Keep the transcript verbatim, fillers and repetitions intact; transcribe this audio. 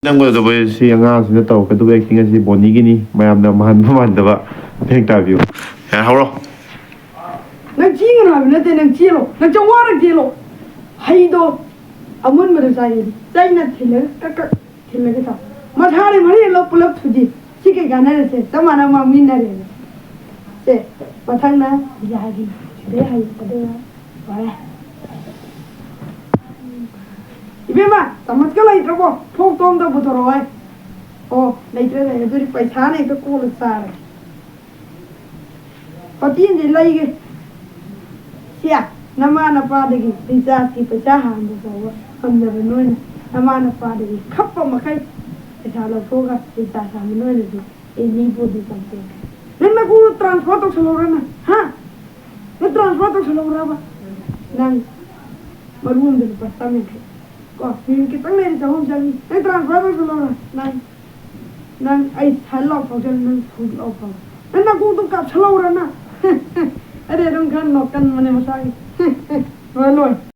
ꯅꯪ ꯎꯗꯕ ꯁꯤ ꯑꯉꯥꯡꯁꯤꯅ ꯇꯧꯔꯛꯀꯗꯕ acting ꯑꯁꯤ ꯕꯣꯅꯤꯒꯤꯅꯤ꯫ ꯃꯌꯥꯝꯅ ꯃꯥꯟꯕ ꯃꯥꯟꯗꯕ ꯃꯇꯦꯡ ꯇꯥꯕꯤꯌꯨ꯫ ꯌꯥꯔꯦ, ꯍꯧꯔꯣ꯫ ꯅꯪ ꯆꯦꯟꯒꯅꯨ ꯍꯥꯏꯕ ꯅꯠꯇꯦ, ꯅꯪ ꯆꯦꯜꯂꯣ꯫ ꯅꯪ ꯆꯥꯝꯃꯉꯥꯔꯛ ꯆꯦꯜꯂꯣ꯫ ꯍꯩꯗꯣ ꯑꯃꯨꯟꯕꯗꯣ ꯆꯥꯏꯌꯦ꯫ ꯆꯩꯅ ꯊꯤꯜꯂꯒ ꯀꯛ ꯀꯛ ꯊꯤꯜꯂꯒ ꯆꯥꯎ꯫ ꯃꯁꯥꯗꯤ ꯃꯔꯤ ꯂꯧ ꯄꯨꯂꯞ ꯊꯨꯗꯤ꯫ ꯁꯤ ꯀꯩ ꯀꯥꯟꯅꯔꯁꯦ? ꯆꯞ ꯃꯥꯟꯅ ꯃꯥꯡꯃꯤꯟꯅꯔꯦꯕ꯫ ꯁꯦ, ꯃꯊꯪꯅ ꯌꯥꯒꯤ꯫ ꯁꯤꯗꯩ ꯍꯩ, ꯑꯗꯨꯒ ꯂꯣꯏꯔꯦ꯫ ꯏꯕꯦꯝꯃ, ꯆꯥꯃꯁꯀ ꯂꯩꯇ꯭ꯔꯕꯣ? ꯐꯣꯛꯇꯣ ꯑꯝꯇ ꯄꯨꯊꯣꯔꯛꯑꯣ꯫ ꯑꯣ, ꯂꯩꯇ꯭ꯔꯦ, ꯂꯩꯇ꯭ꯔꯦ꯫ ꯑꯗꯨꯗꯤ ꯄꯩꯁꯥꯅ ꯍꯦꯛꯇ ꯀꯣꯛꯂ ꯆꯥꯔꯒꯦ꯫ ꯍꯣꯇꯦꯜꯁꯦ ꯂꯩꯒꯦ꯫ ꯁꯦ, ꯅꯃꯥ ꯅꯄꯥꯗꯒꯤ ꯔꯤꯆꯥꯔꯖꯀꯤ ꯄꯩꯁꯥ ꯍꯥꯟꯕ ꯐꯥꯎꯕ ꯉꯝꯗꯕ ꯅꯣꯏꯅ ꯅꯃꯥ ꯅꯄꯥꯗꯒꯤ ꯈꯞꯄ ꯃꯈꯩ ꯄꯩꯁꯥ ꯂꯧꯊꯣꯛꯑꯒ ꯔꯤꯆꯥꯔꯖ ꯍꯥꯟꯕ ꯅꯣꯏꯅꯁꯨ ꯑꯦ ꯃꯤ ꯄꯣꯠꯇꯨ ꯆꯪꯗꯦ꯫ ꯅꯪ ꯅꯀꯣꯛꯇꯣ transfer ꯇꯧꯁꯜꯍꯧꯔꯅ, ꯍꯥ? ꯅꯪ transfer ꯇꯧꯁꯜꯍꯧꯔꯕ? ꯅꯪ ꯃꯔꯨ ꯑꯃꯗ ꯂꯨꯄꯥ ꯆꯥꯝ ꯌꯥꯡꯈꯩ꯫ ꯀꯣ, ꯃꯤꯅꯤꯠ ꯈꯤꯇꯪ ꯂꯩꯔꯗꯤ ꯆꯍꯨꯝ ꯆꯪꯉꯤ꯫ ꯅꯪ transfer ꯇꯧꯁꯜꯍꯧꯔ? ꯅꯪ, ꯅꯪ ꯑꯩ ꯁꯠ ꯂꯥꯎ ꯐꯥꯎꯖꯜꯂ ꯅꯪ ꯁꯨꯠ ꯂꯥꯎ ꯐꯥꯎ꯫ ꯅꯪ ꯅꯀꯣꯛꯇꯣ ꯀꯥꯞꯁꯜꯍꯧꯔꯅ? ꯑꯗꯩ ꯑꯗꯨꯝ ꯈꯔ ꯅꯣꯛꯀꯟꯕꯅꯦ ꯃꯁꯥꯒꯤ꯫ ꯂꯣꯏ ꯂꯣꯏ꯫